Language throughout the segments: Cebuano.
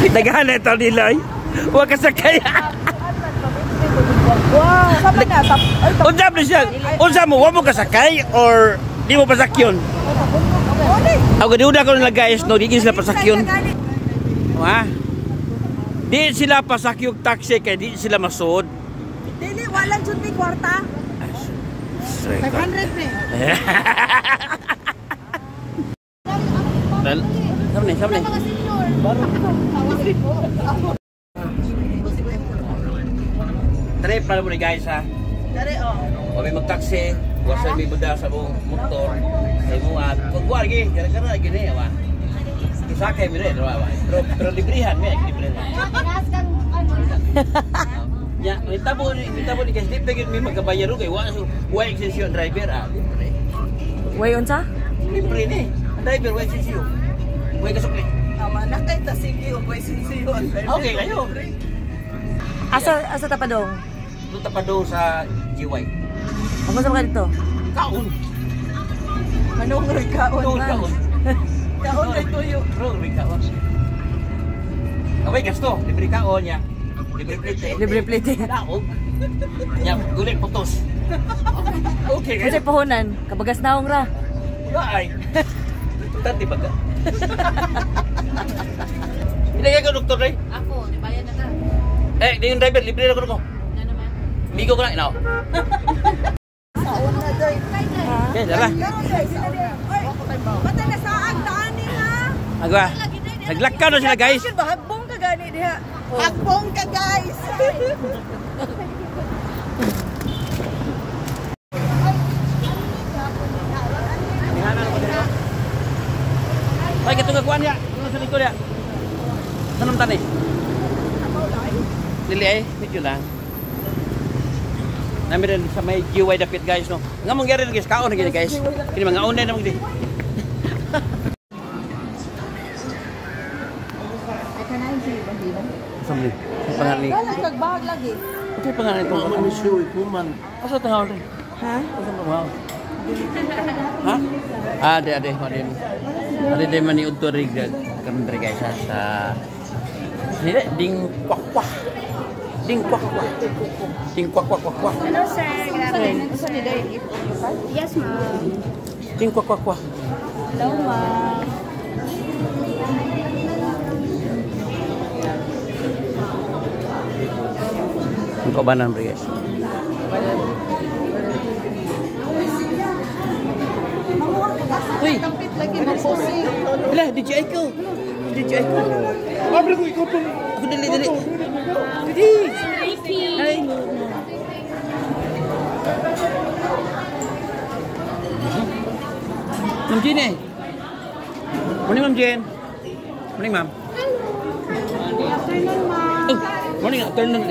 Daghan na ito nila ay. Wa ka sakay. Wow, sama na tap. Ay, tap. Unsa mo siya? Unsa mo wa mo kasakay or di mo pasakyon? Ako gadiuda ko nila guys, no, di sila pasakyon. Ha? Di sila pasakyog taxi kay di sila masud. Dili walang jud mi kwarta. 500 ni. Dal. Sama ni, sama ni. Trip na mo ni guys ha. Dere oh. O may magtaksi, wasa may buda sa buong motor. Sa imo at kung lagi, gara-gara lagi ni wa. Isakay mi rin, wa. Pero librihan mi, librihan. Ya, may tabo ni guys, di pa gyud mi magkabayaro kay wa so wa extension driver ah, libre. Way unsa? Libre ni. Ang driver wa extension. Wa kasukli. Tama na kay ta sige og way sinsiyo. Okay kayo. Asa ta padong? Doon ta pa doon sa GY. Ako sa mga dito. Kaon. Manong ray kaon. Kaon, kaon. Kaon ray tuyo. Bro, libre kaon. Okay, gasto. Libre kaon niya. Libre plate. Libre plate. Daog. Nya, gulit putos. Okay. Kasi puhunan, kabagas naong ra. Wala ay. Tati baga. Ilagay ko, doktor, Ray. Ako, di bayad na ka. Eh, di yung driver, libre na ko ko. Na naman. Migo ko na, inaw. Saon na day. Okay, dala. Oy, bata na saag taan ni ha. Agwa. Naglakaw na sila, guys. Hagbong ka gani diha. Hagbong ka guys. Ay, katong kakuan niya. Ano sa likod niya? Tanong tani. Dili ay, medyo lang. Nami rin sa may GY dapit guys no. Nga mong gyari guys, kaon na gini guys. Kini mga unay na gini. Sa pangalan ni. Wala kag bahag lagi. Okay pangalan ko. Asa tangaw rin? Ha? Asa tangaw? Ha? Ah, ade ade, ade. Ade de man ni udto rig karon diri guys ha, sa Dili ding kwak kwak. Ding kwak kwak. Ding kwak kwak kwak kwak. Hello, sir. Good afternoon. Usa ni day if Yes, ma'am. Ding kwak kwak kwak. Hello, ma'am. Ang kaubanan bro guys. Uy! Kampit lagi maposing. Wala, DJI ko. DJI ko. Ako dali, dali. Dali. Hi. Ma'am Jean eh. Morning, Ma'am Jean. Morning, ma'am. Afternoon, ma'am. Oh, morning, afternoon.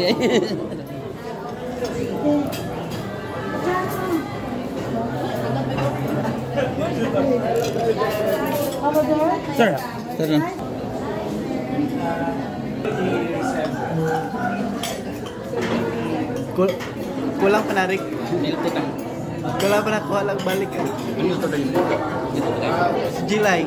Sir, sir. Kulang pa na, Rick. Nilito ka. Kulang pa na, kuha lang balik ka. Ano ito dali? Dito ka. July.